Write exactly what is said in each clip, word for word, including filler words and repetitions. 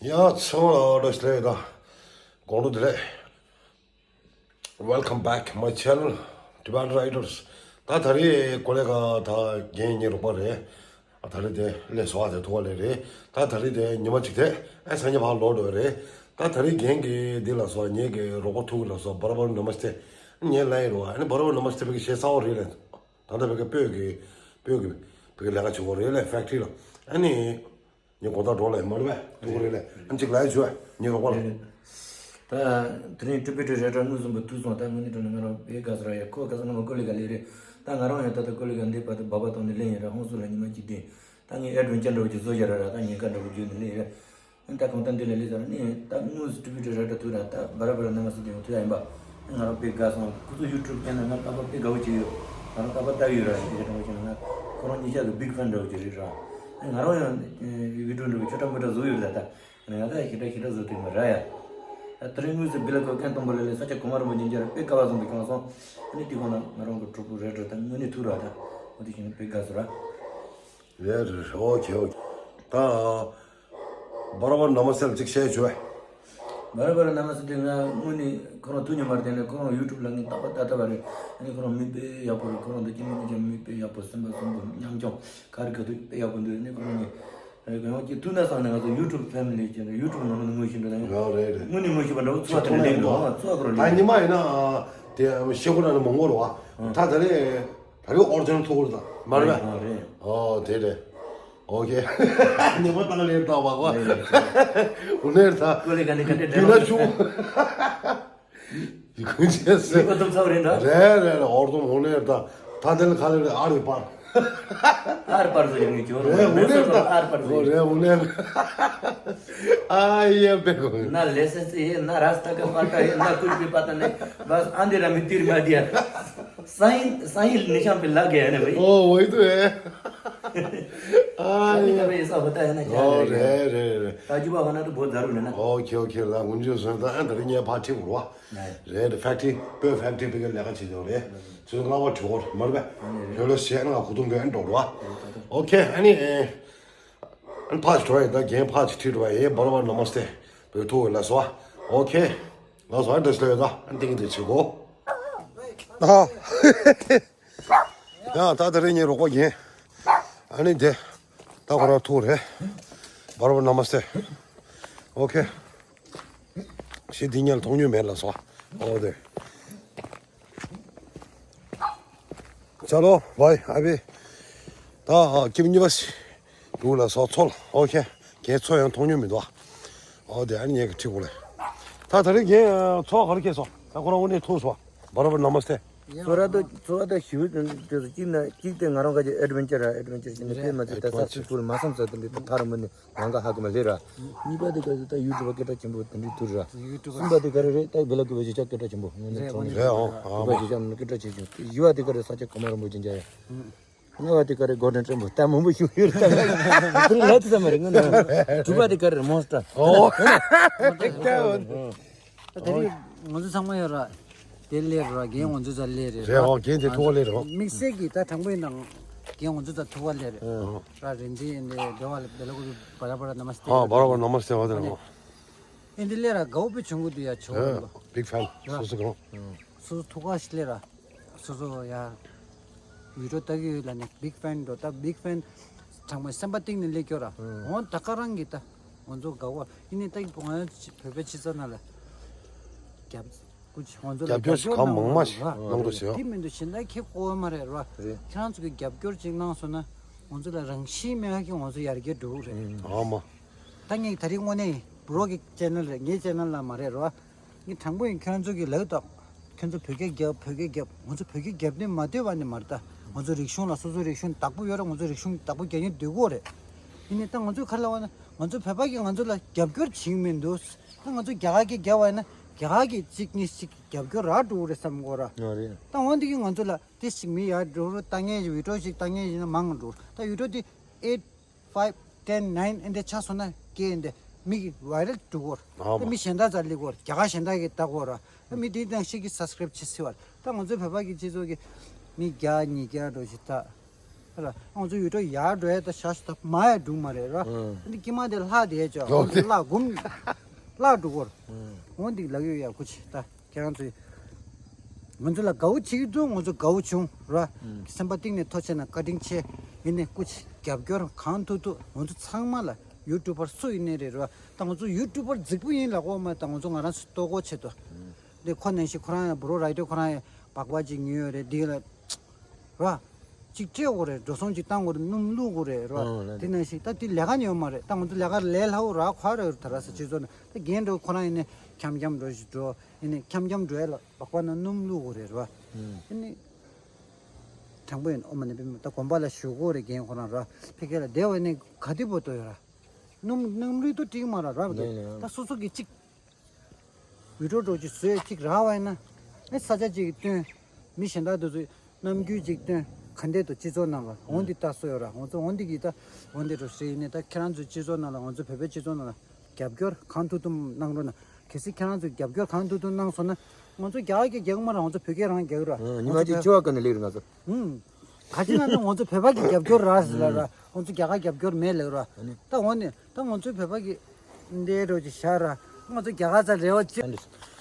ཡ་ཚང་མ་ལ་བཀྲ་ཤིས་བདེ་ལེགས། དགོང་དྲོ་བདེ་ལེགས། Welcome back my channel, Tibetan Riders. ད་ད་རེས་ཀོ་ལེ་ག་ད་རྒན་ངའི་རོགས་པ་རེད། ད་རེས་དེ་ལས་སོ་དེ་ཐུག་པ་ལས་རེད། ད་ད་རེས་དེ་ཉི་མ་གཅིག་དེ་ཨ་སང་ཉིན་ཕར་ལོག་འགྲོ་རེད། ད་ད་རེས་རྒན་གྱིས་འདི་ལ་སོ་ངེད་ཀྱི་རོགས་པ་ཐུག་ལ་སོ་བར་བར་ན་མ་སྟེ། ངས་ལ་ཡི་རོ་ཨ་ནི་བར་བར་ན་མ་སྟེ་བི་གི་ཞེ་ས་འོ་རེད་ལ། ད་ལྟ་བི་གི་སྤོས་ཀྱི་སྤོས་ཀྱི་བི་གི་ལས་ཀ་བྱེད་འོ་རེད་ལ་ཕེག་ཊི་རི་ལ། ཨ་ནི། ངས་དགོང་དག་འགྲོ་ལ་མ་རེད་པས་ཐུག་རེད་ལ་ཨ་ནི་གཅིག་ལ་ཡི་བྱོས་ངའི་རོགས་པ་ལ། ད་དེ་རིང་ཊི་བི་ཊི་རེ་ཊར་དངོས་ཟིན་པ་ཐུག་སོང་། ད་དངོས་གནས་དྲང་གནས་ང་རང་དཔེ་དགའ་ས་ར་ཡ། ཁོ་ག་ས་ན་མ་ཀོ་ལི་ག་ལས་རེད། ད་ང་རང་ཡང་ད་ལྟ་ཀོ་ལི་ག་འདི་བར་དུ་བ་བ་བཏང་ནས་ལེན་ཡིན་ར། ཧོང་སུ་ལ་ཉི་མ་གཅིག་བསྡད། ད་ངས་ཨེ་ཌི་ཝེན་ཅར་འདྲ་བོ་ཅིག་བཟོ་བཞག་ར་ར། ད་ཉེན་ཁ་འདྲ་བོ་བརྒྱུད་ནས་ལེན་ཡིན་ར། ཨ་ནི་ད་གང་ལྟར་འདི་ལ་སླེབས་ཚར་ནས་ད་དངོས་སུ་ཊི་བི་ཊི་རེ་ཊར་ཐུག་ར། ད་བར་བར་ན་མ་སི་དེ་ཡང་ཐུག་ཡ་ཡིན་པ། ང་རང་དཔེ་དགའ་སོང་། ཁོ་ཚོ་ཡུ་ཊུབ་ཅེ་ནལ་ང་ལྟ་བ་དཔེ་དགའ་བོ་བྱས་ཡོད། ང་རང་ལྟ་བ་ལྟ་ཡོད་ར། ཡིན་གྱི་དྲང་པོ་བཤད་ན་ང་ཁོ་རང་གཉིས་ཆ་གི་བིག་ཕེན་འདྲ་བོ་ཅིག་རེད་ར། ཨ་ནི་ང་རང་ཡང་བི་ཌི་ཡོ་འདྲ་བོ་ཆོ་འདྲ་མོ་འདྲ་བཟོ་ཡོད་ར། ད་ཨ་ནི་ང་ད་ཞེ་དྲག་ཞེ་དྲག་བཟོ་ཐུབ་མ་ར་ཡ། ད་དེ་རིང་དངོས་སུ་བི་ལ་ཀོ་ཀན་སྟོང་པ་ལ་ལས་ས་ཆ་གོ་མ་ར་མོ་ཉིན་རྒྱ་ར་དཔེ་དགའ་བ་བཟུང་གི་ཁྱོང་སོང་། ཨ་ནི་དེ་གོང་ན་ང་རང་གི་གྲོགས་པོ་རེ་འདྲ་ད་དངོས་གནས་ཐུག་ར། ད་འོ་དེ་བཞིན་དཔེ་དགའ་སོང་ར། རེད་རེད། ཨོ་ཁེ་ཨོ་ཁེ། ད་བར་བར་ན་མ་སི་ལ་ཅིག་བཤད་བྱོས། བར་བར་ན་མ་སི་དེ་ང་དངོས་གནས་ཁོ་རང་ཐུག་མྱོང་མ་རེད། དེ་ནས་ཁོ་རང་ཡུ་ཊུབ་ལ་ངས་ཏག་པ་ཏག་ཏག་བ་རེད། ཨ་ནི་ཁོ་རང་མི་དཔེ་ཡག་པོ་རེད། ཁོ་རང་འདི་སྐྱེ་དམན་ཅན་མི་དཔེ་ཡག་པོ། སེམས་པ་སྲུང་པོ་ཉམ་ཆུང་ག་རེ་ག་དུས་དཔེ་ཡག་པོ་འདུག་ཨ་ནི་ཁོ་རང་ངས་རེད་གང་ཡོང་ཅིག་ཐུག་ན་བསམ་ནས་ང་ཚོ་ཡུ་ཊུབ་ཕེ་མི་ལི་ཅན་ཡུ་ཊུབ་ནང་ལ་ངོ་ཤེས་འགྲོ་ན་ཡང་རེད་རེད། དངོས་གནས་ངོ་ཤེས་པ་འདྲ་བོ་ཚོ་དེ་འདྲ་ལེན་འདུག་ཨ་ཚོ་ཁོ་རང་ད་ལེན་ཉི་མ་ཡིན་ན་དེ་ཤེས་ཁོ་རང་ནི་མང་པོ་རེད་བ། ད་ད་རེད། ད་རེས་ཨོ་རི་ཇི་ནལ་ཐུག་གི་རེད་ད། མ་རེད་པས། ཨ་རེད། ཨོ་དེ་རེད། ཨོ་ཁེ། ཉི་མ་ཏག་ལེན་ཏག་པ་གོ། རེད་རེད། འོ་ནས་ད། ཀོ་ལི་ག་ནས་ག་འདྲས་འདྲ་བ་ན་ཤུ། ཡི་གུན་ཆེ་སེ། ཡི་གུ་དུམ་ཚ་རེད་འདྲ། རེད་རེད་རེད། ཨོ་རྡོ་འོ་ནས་ད། ད་དེ་ལ་ཁ་ལེ་རེད། ཨ་རི་པར། ཨར་པར་ཟེར་ཡོང་གི་ཅོ་རེད། འོ་ནས་ད། ཨར་པར་ཟེར། རེད་འོ་ནས། ཨ་ཡེ་པེ་གོ། ན་ལེ་སེ་སི་ཧེ། ན་ར་སྟ་ཀ་པ་ཏ་ཧེ། ན་ཀུཆ་བི་པ་ཏ་ནེ། བས་ཨན་དེ་ར་མི་ཏིར་མ་དི་ཡ། साहिल, साहिल निशान पे लग गया है ना भाई। ओ, वही तो है। हाँ, कभी ये कभी ऐसा होता है ना, क्या ओ, करेगा? रे, रे, रे। तजुर्बा होना तो बहुत जरूरी है ना। ओके, ओके, ला, मुझे सुनता है, तेरे ये बात ठीक हुआ। नहीं। रे, रे, फैक्ट ही, पे फैक्ट ही पे लगा चीज हो रे। सुन ना वो छोड़, मर बे। नहीं, नहीं। चलो, शेयर ना, खुद तुम बहन डोरवा। नहीं, नहीं। Okay, any, a, an pass try, the game pass ठीक हुआ, ये बराबर नमस्ते। पे तो ला सो। ओके। ལགས་སོ། ཨ་འདྲ་ཞིག་ལ་ཡོད་ད། ཨ་ཏིང་ཏིང་བྱེད་གོ། ཨ། ཡ་ད་ད་རེས་ངའི་རོགས་པ་ཡིན། ཨ་ནི་དེ། ད་ཁོ་རང་ཐུག་རེད། བར་བར་ན་མ་སྟེ། ཨོ་ཁེ། ཞེ་འདི་ཉལ་མཐོང་མྱོང་མེད་ལགས་སོ། ཨོ་དེ། चलो भाई अभी। ད་ཨ་ཀིབ་གཉིས་པ་ཞིག་འདུག་ལགས་སོ། ཚོ་ལ་ཨོ་ཁེ། ཁྱེད་ཚོ་ཡང་མཐོང་མྱོང་མི་འདུག་ཨ། ཨོ་དེ་ཨ་ནི་ངས་ཁྲིད་གོ་ལེ། ད་ད་རེས་ངས་ཚོ་ག་རེ་ཁྱེད་སོ། ད་ཁོ་རང་དངོས་གནས་ཐུག་སོ། བར་བར་ན་མ་སྟེ། ཚོ་ར་ད་ཚོ་ར་ད་ཞིབ་དེ་ཚོ་གཅིག་ན་གཅིག་དེ་ང་རང་ག་ཅིག་ཨེཌ་ཝེན་ཅར་ར་ཨེཌ་ཝེན་ཅར་ཞིག་ནས་དཔེ་མ་ཚད་ད་ས་སི་ཀུལ་མ་བསམ་ས་དེ་འདྲ་ད་ཐར་མ་ནི་ང་ག་ཧ་གོ་མ་ལེ་ར། གཉིས་པ་དེ་ག་ད་ཡུ་ཊུབ་པ་སྐད་གྲགས་ཆེན་པོ་དེ་འདྲ་ཐུར་ར། གསུམ་པ་དེ་ག་རེ་རེད། ད་བེ་ལ་ཀུ་བ་ཞིག་ཆ་སྐད་གྲགས་ཆེན་པོ་ངོ་ནས་ཚོ་ནས་རེད། ཨོ་ཨ་ཀུ་བ་ཞིག་ཆ་ནས་སྐད་གྲགས་ཆེ་ཆུང་། བཞི་པ་དེ་ག་རེ་ས་ཆ་གོ་མ་རིན་པོ་ཆེ་འཇའ་ཡ། ལྔ་པ་དེ་ག་རེ་གོ་ཌན་ཊེམ་པལ་ལྟ་མང་པོ་ཞིག་ཡོད་རེད། ད་ང་ཚོ་ལ་དེ་ཙམ་མ་རེད་ང་ནི། དྲུག་པ་དེ་ག་རེ་མོན་སི་ཊར། ཨོ། ད་དེ་རིང་ང་ཚོ་ཚང་མ་ཡོད་ར། དེ་སླེབས་ར་རྒན་ང་ཚོ་ཚ་སླེབས་རེད། རེད་ཨོ། རྒན་དེ་ཐུག་པ་སླེབས་རེད་ཨོ། དམིགས་བསལ་གྱི་ད་དྲང་པོ་ཡིན་ན་རྒན་ང་ཚོ་ཚ་ཐུག་པ་སླེབས་རེད། ཨོ། ར་རིན་ཆེན་ཡིན་ནའི་འབྲེལ་བ་ལ་བེ་ལ་ཀུ་བི་བ་ར་བ་ར་ན་མ་སྟེ། ཨ་བ་ར་བ་ར་ན་མ་སྟེ་བ་དེ་རེད་ཨོ། ཨེ་འདི་སླེབས་ར་དགའ་བོ་དཔེ་བྱུང་གི་འདུག་ཡ་ཆོ་རེད་ཨོ། བིག་ཕེན་ར། སོ་སོ་གང་། སོ་སོ་ཐུག་པ་སླེབས་ར། སོ་སོ་ཡ། བི་ཌིའོ་ལྟ་གི་ཡོད་ལ་ནི་བིག་ཕེན་འགྲོ་ད་བིག་ཕེན། དྲང་མོ་སེམས་པ་གཏིང་ནས་སླེབས་སྐྱོ་ར། ཨང་། འོང་ད་ག་རང་གི་ད། ང་ཚོ་དགའ་བོ་ཡིན་ནི་ད་ང་བོད་པའི་ཕྱི་ཚ་ན་ལ། རྒྱབ། སྐུ་མཁྱེན་ང་ཚོ་ལ་རྒྱབ་སྐྱོར་ཞིག་གང་མང་མང་ཞིག་གནང་རོགས་བྱེད་ཨང་། དེ་མི་འདུག་གཞན་དག་ཁྱེད་ཁོ་བ་མ་རེད་ར། རེད། ཁྱེད་རང་ཚོ་གི་རྒྱབ་སྐྱོར་ཅིག་གནང་སོང་ན། ང་ཚོ་ལ་རང་བཞིན་མེད་ཁ་གི་ང་ཚོ་ཡར་རྒྱས་འགྲོ་གི་རེད། ཨ་མ། ད་ངས་ད་རེས་དངོས་གནས་བུ་རོགས་ཀྱི་ཅེ་ནལ་རེད། ངའི་ཅེ་ནལ་ལ་མ་རེད་ར། ངས་དྲང་པོ་ཡིན། ཁྱོད་ཚོ་གི་ལག་ཏུ་ཁྱོད་ཚོ་བོད་སྐད་རྒྱབ། བོད་སྐད་རྒྱབ། ང་ཚོ་བོད་སྐད་རྒྱབ་ནས་མ་སྡོད་པ་ནས་མ་རེད་ད། ང་ཚོ་རིག་གཞུང་ལ་སོ་སོའི་རིག་གཞུང་བདག་པོ་ཡོད་རེད། ང་ཚོ་རིག་གཞུང་བདག་པོ་རྒྱག་མཁན་སྡོད་དགོས་རེད། ཡིན་ནའི་ད་ང་ཚོས་ག་རེ་ལབ་པ་ན་ང་ཚོ་བོད་པ་གིས་ང་ཚོ་ལ་རྒྱབ་སྐྱོར་བྱེད་ཀྱི་མི་འདུག་ད་ང་ཚོ་རྒྱ་གར་གྱིས་རྒྱབ་པ་ཡིན་ན་རྒྱ་གར་གྱིས་གཅིག་གཉིས་ཤིག་རྒྱབ་སྐྱོར་རག་འགྲོ་གི་རེད་བསམ་གྱི་ཡོད་ར། ཡོད་རེད། ད་འོ་འདི་གིས་ང་ཚོ་ལ་དེ་ཞིག་མི་ཡར་འགྲོ་རུ་ལྟ་མཁན་ཞིག་བི་ཌིའོ་ཞིག་ལྟ་མཁན་ཞིག་ན་མང་འགྲོ། ད་བི་ཌིའོ་དེ་eight five ten nine ཨེ་འདྲ་ཆགས་སོང་ན་སྐད་ཨེ་འདྲ་མི་གི་བའི་རལ་འགྲོ་གི་ཡོད་ར། ཨ་ད་མ། མི་གཞན་དག་ཚོ་སླེབས་ཀྱི་ཡོད་ར། རྒྱ་གར་གཞན་དག་གིས་ལྟ་གི་ཡོད་ར། ད་མི་དེ་ནང་བཞིན་གྱི་སབ་སི་ཀ་རེབ་བྱེད་སྲིད་པ་ར། ད་ང་ཚོའི་བོད་པ་གི་སྤྱི་ཚོགས་ཀྱི་མི་བརྒྱ་ཉིས་བརྒྱ་འགྲོ་ཞིག་ལྟ། ར། ང་ཚོ་ཡུལ་གྲུ་ཡར་འགྲོ་ཡ་ད་ཞག་ཞིག་ད་མར་ཡ་འགྲོ་མ་རེད་ར། ཨང་། འདི་ཀྱི་མ་དེ་ལྷག་དེ་ཡ་ཅོ། ཨང་། ང་ཚོ་ལྷག་འགུམ་ལྷག་འགྲོ་གོ་ར། ཨང་། འོ་འདི་ལག་ཡོད་ཡ་ཁུ་ཆེ་ད་ཁྱེད་རང་ཚོས། ང་ཚོ་ལ་དགའ་བོ་བྱེད་ཀྱི་འདུག་ང་ཚོ་དགའ་བོ་བྱུང་ར། ཨང་། སེམས་པ་གཏིང་ནས་ཐུགས་རྗེ་ཆེ་གནང་བཀའ་དྲིན་ཆེ། ཡིན་ནའི་སྐུ་མཁྱེན་རྒྱབ་སྐྱོར་གང་ཐུབ་ཐུབ་ང་ཚོ་ཚང་མ་ལ་ཡུ་ཊུབ་པར་སུ་ཡིན་ནའི་རེད་ར། ད་ང་ཚོ་ཡུ་ཊུབ་པར་རྫིག་པོ་ཡིན་ལབ་དགོས་མ་ད་ང་ཚོ་ང་རང་ཚོ་ལྟོ་གོས་ཆེད་དུ། ཨང་། འདི་ཁོ་ནང་བཞིན་ཁོ་རང་ཡང་བུ་རོ་རའི་ཊར་ཁོ་རང་ཡང་སྦག་སྦག་ཅིག་ཉོས་ཡོད་རེད་འདི་ལ། ར། གཅིག་སྤྲད་དགོས་རེད། འགྲོ་སོང་གཅིག་བཏང་དགོས་རེད། སྣུམ་བླུགས་དགོས་རེད་ར། ཨང་། དེ་ནང་བཞིན་ད་དེ་ལས་ཀ་ཉོ་མ་རེད། ད་ང་ཚོ་ལས་ཀ་ལས་སླ་བོ་ར་ཁོ་རེད། ད་ར་ས་སྤྱི་ཚོགས་ནང་ད་རྒན་འགྲོ་ཁོ་རང་ཡིན་ནས་འཁྱམ་འཁྱམ་འགྲོ་ཞིག་འགྲོ་ཡིན་ནས་འཁྱམ་འཁྱམ་འགྲོ་ཡ་ལ་སྦག་སྦག་ནང་སྣུམ་བླུགས་དགོས་རེད་ར། ཨང་། ཡིན་ནས་དྲང་པོ་ཡིན། ཨོ་མ་ནི་པི་མ་ད་དགོན་པ་ལ་ཞུ་དགོས་རེད། རྒན་ཁོ་རང་ར་ཕ་གི་ལ་བསྡད་པ་ཡིན་ནས་ག་དེ་པོ་ཏོ་ཡོད་ར། སྣུམ་སྣུམ་རིགས་དུ་འགྲིག་མ་ར་ར་བ་དེ་ད་སོ་སོ་གི་གཅིག་བི་ཌིའོ་འདྲ་ཅིག་བཟོས་ཅིག་རག་པ་ཡིན་ན། ཨེ་ས་ཆ་ཅིག་སྟོན། མི་གཞན་དག་དེ་ཚོས་རྣམ་འགྱུར་ཅིག་སྟོན། ག་འདྲས་འདུག་སྤྱི་ཚོགས་ནང་ལ་འོ་འདི་ལྟ་སྲོལ་ཡོད་ར། ང་ཚོ་འོ་འདི་གི་ད་འོ་འདི་འདྲ་ཞིག་ཡིན་ནའི་ད་ཁྱེད་རང་ཚོའི་སྤྱི་ཚོགས་ནང་ལ་ང་ཚོ་བོད་པའི་སྤྱི་ཚོགས་ནང་ལ་རྒྱབ་སྐྱོར་གང་ཐུབ་ཐུབ་གནང་རོགས་གནང་། གལ་སྲིད་ཁྱེད་རང་ཚོས་རྒྱབ་སྐྱོར་གང་ཐུབ་ཐུབ་གནང་སོང་ན་ང་ཚོ་རྒྱ་གར་སྐད་རྒྱག་གི་མ་ར། ང་ཚོ་བོད་སྐད་རང་རྒྱག་གི་ར། ཨ། ཉི་མ་གཅིག་ཕྱི་པ་ཀ་ནས་སླེབས་རེད་ང་ཚོ། ཨུམ། ག་ཅི་ན་ནི་ང་ཚོ་བོད་པ་གི་རྒྱབ་སྐྱོར་ར་ཟེར་ལ་ར། ང་ཚོ་རྒྱ་གར་རྒྱབ་སྐྱོར་མེད་ལབ་ར། ཨ་ནི། ད་འོ་ནི་ད་ང་ཚོའི་བོད་པ་གི་འདི་འདྲ་ཅིག་བཞག་ར། ང་ཚོ་རྒྱ་གར་ཚ་རེ་བ་ཅི།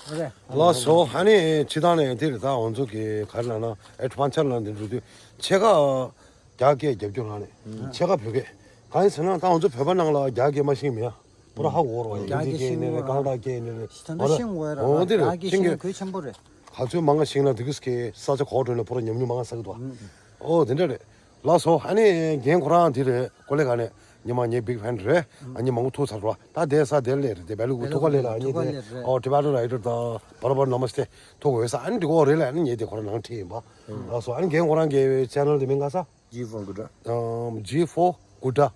རེད། ལགས་སོ། ཨ་ནི་སྤྱིར་བཏང་ནས་འདིར་ད་ང་ཚོ་གི་ག་རེ་ལབ་ན་ཨེ་ཌི་ཝེན་ཅར་ལ་འདི་འགྲོ་དུས་ཕྱེད་ཀ་རྒྱ་སྐད་རྒྱབ་སྐྱོར་གནང་ནས་ཕྱེད་ཀ་བོད་སྐད། གང་ཡིན་ཟེར་ན་ད་ང་ཚོ་བོད་པ་ནང་ལ་རྒྱ་སྐད་མ་ཤེས་མེད་ཡ། པུ་ར་ཧ་གོ་ར་བ། རྒྱ་སྐད་ཤེས་ནི་རེད། གང་ལྟར་སྐད་ནི་རེད། ད་ལྟ་ཤེས་འོས་ར། འོ་འདི་རེད། རྒྱ་སྐད་ཤེས་ནི་གལ་ཆེན་པོ་རེད། ག་ཚོད་མང་ང་ཤེས་ན་དེ་གི་སྐད་ས་ཆ་གོ་དྲོན་ལ་པུ་ར་ཉམས་མྱོང་མང་ང་ས་གི་འདུག་བ། འོ་དེ་འདྲ་རེད། ལགས་སོ། ཨ་ནི་རྒན་ཁོ་རང་འདི་རེད། ཀོ་ལེ་ག་ནས་ཉི་མ་ངའི་བིག་ཕན་རེད། ཨ་ནི་མང་པོ་ཐུག་ཚར་བ། ད་དེ་ས་དེ་ལས་རེད། དེ་བལ་ལུག་ཐུག་ག་ལས་ལ་ཨ་ནི་དེ་ཨོ་ཊི་བེ་ཊན་རའི་ཊར་དང་བར་བར་ན་མ་སྟེ་ཐུག་འོས་ས་ཨ་ནི་འདི་གོ་རེད་ལ། ཨ་ནི་ངས་དེ་ཁོ་རང་ནང་ཁྲིད་ཡིན་པ། ལགས་སོ། ཨ་ནི་རྒན་ཁོ་རང་གི་ཅེ་ནལ་དེ་མིང་ག་ས། G four Gudra. ཨམ། G four Gudra.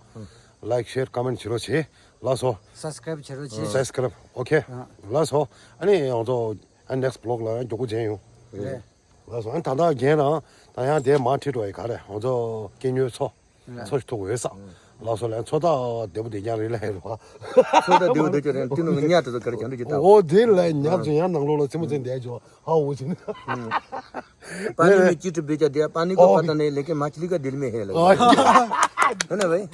ལའིཀ་ཤེར་ཀོ་མེན་ཊི་བྱེད་རོགས་བྱེད། ལགས་སོ། སབ་སི་ཀ་རེབ་བྱེད་རོགས་བྱེད། སབ་སི་ཀ་རེབ། ཨོ་ཁེ། ལགས་སོ། ཨ་ནི་ང་ཚོ་ཨ་ནེག་སི་བི་ལོག་ལ་ཡང་མགྱོགས་པོ་མཇལ་ཡོང་། རེད། ལགས་སོ། ཨ་ནི་ད་ལྟ་རྒན་རང་ད་ཡང་དེ་མ་ཁྲིད་འགྲོ་ཡི་ག་རེ་ང་ཚོ་སྐྱེ་དངོས་ཚོ་ཚོ་ཞིག་ཐུག་འོས་ས། ལགས་སོ། ལན་ཚོ་ད་བདེ་པོ་བདེ་རྐྱང་རེད་ལ་ཧེ་རུ་བ། ཚོ་ད་བདེ་པོ་བདེ་རྐྱང་རེད། དེ་ནང་གི་ཉ་དེ་ཚོ་ག་རེ་བྱང་འགྲོ་གི་ད། ཨོ་དེ་ལ་ཉ་ཚོ་ཡང་ནང་ལོགས་ལ་ཚེ་མོ་ཚེ་འདས་ཇོ། हाँ, वो चीज़। पानी में चिट बेचा दिया, पानी को पता नहीं, लेकिन मछली का दिल में है लगा। है ना भाई?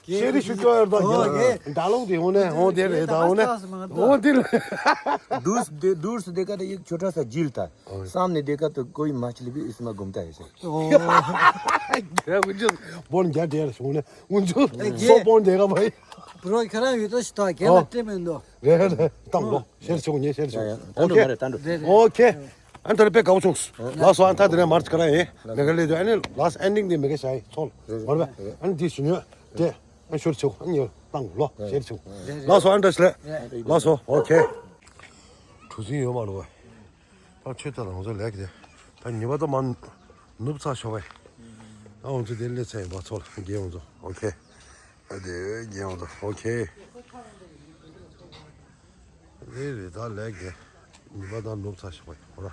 शेरी शुक्र और तो ये डालोगे होने, हो दे रहे था होने। वो दिल। दूर से दे-, दूर से देखा तो एक छोटा सा झील था, सामने देखा तो कोई मछली भी इसमें घूमता है ऐसे। क्या कुछ बोन क्या डेर सुने, उन जो सो बोन देगा भाई। ब्रो, खरा ये तो स्टॉक है, लगते में दो। रे रे, तंग लो। ཤེར་ཆུང་ཉེ་ཤེར་ཆུང་། ཡ་ཡ། ད་འགྲོ་མ་རེད། ད་འགྲོ། ཨོ་ཁེ། ཨ་ནི་ད་རེ་དཔེ་དགའ་བོ་བྱུང་། ལགས་སོ། ཨ་ནི་ད་དེ་ནས་མར་ཅི་ག་ར་ཡིན། མེ་ག་ལེ་དུ་ཨ་ནི་ལཱསི་ཊི་ཨེན་ཌིང་དེ་མེ་ག་ཤ་ཡི་ཚོལ། མར་བས། ཨ་ནི་དེ་ཞུ་ཉོས། དེ་ཨ་ནི་ཤོར་ཆུང་། ཨ་ནི་ཡོད་བཏང་ལོ་ཤེར་ཆུང་། ལགས་སོ། ཨ་ནི་ད་ཤི་ལེ། ལགས་སོ། ཨོ་ཁེ། གྲུ་གཟིངས་ཡོད་མ་རུ་བས། ད་ཆོས་ད་རང་ཚོ་ལེགས་དེ། ད་ཉི་མ་ད་མ་ནུབ་ཚ་ཤོ་བས། ད་ང་ཚོ་དེ་སླེབས་ཚར་ཡིན་པ་ཚོལ་རྒན་ང་ཚོ། ཨོ་ཁེ། ཨ་དེ་རྒན་ང་ཚོ། ཨོ་ཁེ། རེད་རེད། ད་ལེགས་ཀྱི་ཉི་མ་ད་ནུབ་ཚ་ཤག་པ་ཡིན་ཧོ་ར།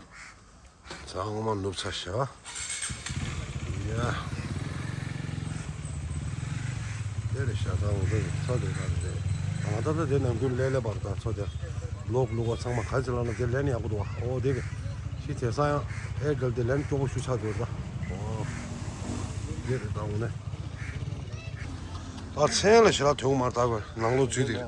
ཚ་ངོ་མ་ནུབ་ཚ་ཤག་ཡ། དེ་རེད་ཤག་ད་འོ་དེ་ཚ་དེ་ད་རེད། ང་ད་ལྟ་དེ་ནང་ཁུལ་ལས་ལས་པར་ད་ཚོ་དེ་ལོག་ལུག་པ་ཚང་མ་ག་ཚོད་ལ་ན་དེ་ལས་ནི་ཡག་པོ་འདུག་བ། ཨོ་དེ་གི་ཤི་དེ་ས་ཡང་ཨེ་གལ་དེ་ལས་ནི་སྐྱོ་པོ་ཤུ་ཆག་དེ་རེད་ད། ཨོ་དེ་རེད་ད་འོ་ནས། ད་མཚན་ལ་ཞེ་དྲག་དོན་མ་ད་གོ་ནང་ལོགས་འཛུལ་དེ།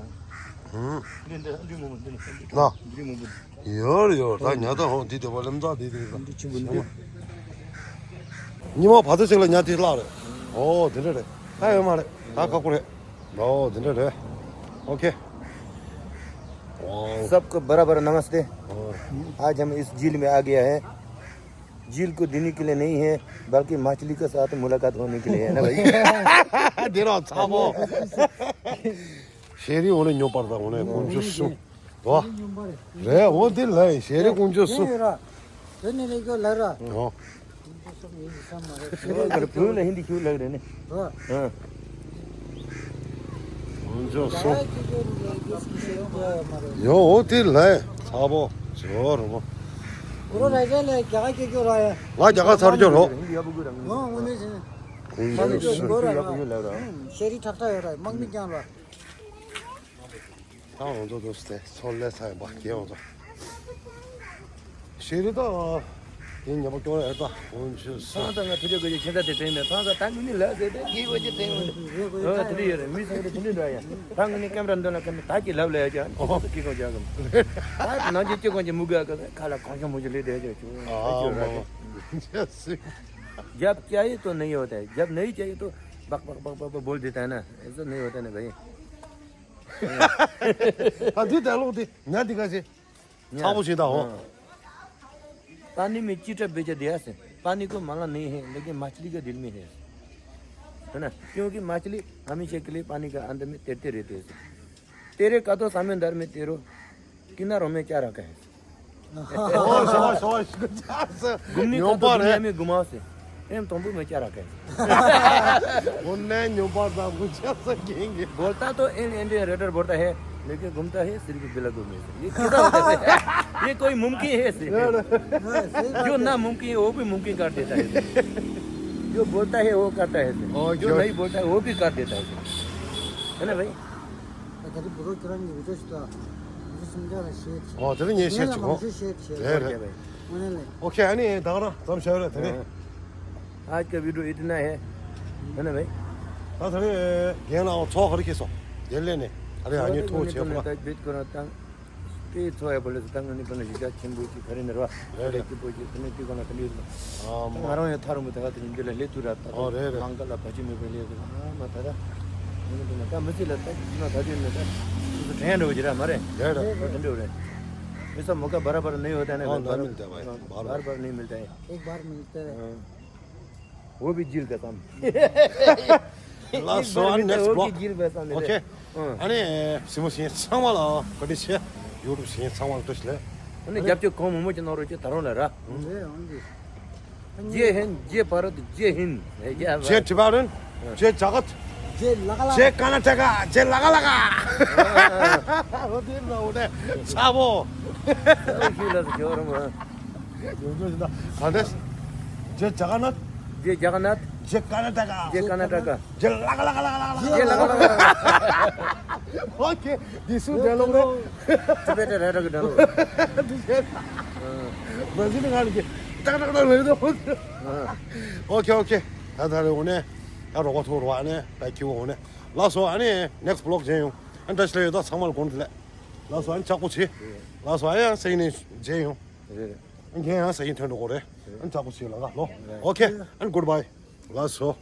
ཧུམ། འདི་འདི་འདི་ངོ་མ་འདི་ནི་འདི་ན། འདི་ངོ་མ་འདི། ཡོར་ཡོར་ད་ཉ་ད་ཧོ་འདི་དེ་བ་ལེམ་ད་འདི་དེ་ད། འདི་ཆེན་པོ་འདི། ཉི་མ་བ་ཚ་ཅིག་ལ་ཉ་དེ་བརླག་རེད། ཨོ་དེ་འདྲ་རེད། ད་ཡོད་མ་རེད། ད་ཁག་པོ་རེད། ཨོ་དེ་འདྲ་རེད། ཨོ་ཁེ། वाओ। सबको बड़ा बड़ा नमस्ते। ཨོ། आज हम इस झील में आ गया है। झील को देने के लिए नहीं है, बल्कि मछली के साथ मुलाकात होने के लिए है ना भाई? དེ་རང་ཚ་པོ། ཤེས་རིག་འོ་ནས་ཉོ་པར་དང་འོ་ནས་ཀུན་སྤྱོད་སྲུང་། དོ། རེད་འོ་དེ་ལ་ཤེས་རིག་ཀུན་སྤྱོད་སྲུང་། དེ་ནས་ལས་ཀྱོ་ལ་ར། ཨོ། བོད་ལ་ཧིན་དི་ཁྱོད་ལ་རེད་ནི། ཨོ། ཀུན་སྤྱོད་སྲུང་། ཡོ་འོ་དེ་ལ་ཚ་པོ་ཇོ་ར་མོ། གུ་རུ་ར་རྒྱ་ལ་རྒྱ་ག་སྐྱོ་སྐྱོ་ར་ཡ། ལ་རྒྱ་ག་ཚར་སྐྱོ་རོ། ཨོ་འོ་ནས་ཟིན། ཀུན་སྤྱོད་སྲུང་། ཤེས་རིག་ཐག་ཐག་ཡོད་ར་དམག་མི་རྐྱང་ར། ད་འོང་ཚོ་དུ་སྟེ་ཚོ་ལས་ཚ་ཡིན་པ་རྒྱལ་འོང་ཚོ། ཤེས་རིག་ད། དེ་ཉེས་པ་སྐྱོན་ཡོད་ད། འོ་ཆུ་ས། ཚང་ཚང་ང་ཐུགས་རྗེ་གི་ཁྱེད་ད་དེ་དྲན་ནས་ཚང་ཚང་ད་ངུ་ནི་ལབ་ཟེར་ཏེ་གི་གོ་ཅི་དྲན་ངུ་ནི། ཨོ་དེ་འདྲ་ཡོད་རེད། མི་ཚང་གི་དེ་འདྲ་འདྲ་ཡ། ད་ངུ་ནི་ཀེམ་ར་འདོན་ལ་ཀེམ་ད་ཀྱི་ལབ་ལ་ཡ་ཅང་ཨོ་ཀི་གོ་ཅང་གམ། ད་ནང་ཅི་ཅི་གོ་ཅི་མུ་ག་ག་ཁ་ལ་གང་ཤོ་མུ་ཅི་ལི་དེ་ཅོ་ཅོ། ཨ་ཨ་ཨ། जब चाहिए तो नहीं होता है, जब नहीं चाहिए तो बक बक बक बक बोल देता है ना, ऐसा नहीं होता ना भाई। ད་འདི་ད་ལོག་དེ་ཉ་འདི་ག་ཟེ། ཚ་པོ་ཞིག་ད་ཧོ། हाँ। पानी में चीटा बेच दिया से, पानी को मालूम नहीं है, लेकिन मछली का दिल में है। है ना? क्योंकि मछली हमेशा के लिए पानी के अंदर में तैरते रहते हैं। तेरे कदों समंदर में तैरो, किनारों में क्या रखा है? ཨོ་ཤོ་ཤོ་ཤོ། गुमने का तो दुनिया में घुमाओ से, एम तंबू में क्या रखा है? बोलता तो एन इंडियन रेडर बोलता है, लेकिन घूमता है सिर्फ बिलागो में से। ये कैसा होता है? ये कोई मुमकिन है से? जो नामुमकिन है वो भी मुमकिन कर देता है। जो बोलता है वो करता है। जो नहीं बोलता है वो भी कर देता है। है ना भाई? ད་དེ་རིང་བུ་རོ་ཁྱོད་རང་གི་བི་ཌིའོ་ཞིག་ད། བུ་སུམ་ཅག་ལ་ཤེར་བྱེད། ཨོ་དེ་རིང་ངས་ཤེར་བྱེད་གོ། ལས་རེད། དངོས་གནས་ལས། ཨོ་ཁེ། ཨ་ནི་ད་ག་རང་ཙམ་བྱ་རེད་དེ་རིང་། आज का वीडियो इतना है, है ना भाई? ད་དེ་རིང་རྒན་ལགས་ཚོགས་ག་རེ་ཁེལ་སོང་། རྒན་ལས་ནས་ཨ་རེ་ཨ་ནི་ཐུག་བྱེད་ཁོ་ལ། དེའི་ཚོ་ཡ་བོ་ལེ་ད་ང་ནི་ཕ་ན་གཞིས་ཆགས་ཆེན་པོ་ཅིག་ག་རེ་ནི་རེད་བ། རེད་རེད། སྐྱིད་པོ་ཅིག་དེ་ནས་དེ་ག་ན་དེ་འདྲ་ཡོད། ཨ་མ། ང་རང་ཡང་ཐག་རིང་པོ་དེ་ག་དེ་ནི་འདི་ལ་སླེབས་ཐུབ་ར་ད། ཨོ་རེད་རེད། ལང་ཀ་ལ་བ་ཅི་མེད་པའི་ལས་དེ་ཨ་མ་ད་ད། ང་ནི་དེ་ན་ད་མི་ཚེ་ལ་ད་ཅི་ན་ད་དེ་ནི་ད་དེ་ཚོ་དྲན་འགྲོ་གི་ར་མ་རེད། རེད་རེད། ད་དེ་འདྲ་རེད། ये सब मौका बार बार नहीं होता ना। हाँ, नहीं मिलता भाई, बार बार। बार बार नहीं मिलता है। एक बार मिलता है। हाँ। वो भी जेल का काम। ལགས་སོ། ཨ་ནི་ནེགསི་བི་ལོག་ཨོ་ཁེ། ཨ་ནི་སྲིད་མོ་ཞིག་ཚང་མ་ལ་བཀའ་དྲིན་ཆེ། ཡུ་ཊུབ་ཞིག་ཚང་མ་ལ་བཀྲ་ཤིས་བདེ་ལེགས། ཨ་ནི་རྒྱབ་སྐྱོར་གང་མང་མང་ཅིག་གནང་རོགས་བྱེད་ད་རུང་ལ་ར། जय हिंद, जय भारत, जय हिंद। जय त्रिपुरा, जय जगत, जय लगा लगा। जय कर्नाटका, जय लगा लगा। ཚ་བོ། ཡོང་རྒྱུ་ཞིག་ད། ག་འདྲས། जय जगन्नाथ। जय जगन्नाथ। जय कर्नाटका। जय कर्नाटका। जय लगा लगा लगा लगा। जय लगा लगा लगा। ཨོ་ཁེ། འདི་སུ་འདྲ་ལོ་རེད། ཅི་བེ་ཏེ་རེ་རེ་གི་འདྲ་ལོ། འདི་ཟེར། ཨ། མ་ཟིན་ང་ནི་ཏག་ཏག་ཏག་རེད་དོ། ཨ། ཨོ་ཁེ་ཨོ་ཁེ། ད་ད་རེ་འོ་ནས། ད་རོགས་པ་ཐུག་རོགས་ཨ་ནས་ད་ཁྱི་འོ་ནས། ལགས་སོ། ཨ་ནི་ནེགསི་བི་ལོག་མཇལ་ཡོང་། ཨ་ནི་བཀྲ་ཤིས་བདེ་ལེགས་ཡོད། ད་ཚང་མ་ལ་དགོངས་དག་ལས། ལགས་སོ། ཨ་ནི་ལྕགས་པོ་ཆེ། ལགས་སོ། ཨ་ཡང་སེང་ནས་མཇལ་ཡོང་། རེད། ཨ་ནི་ཡང་སེང་ཐོན་འགྲོ་གོ་རེད། ཨ་ནི་ལྕགས་པོ་ཆེ་ལ་ང་ལོ། ཨོ་ཁེ། ཨ་ནི་གུཌ་བྷའི། ལགས་སོ།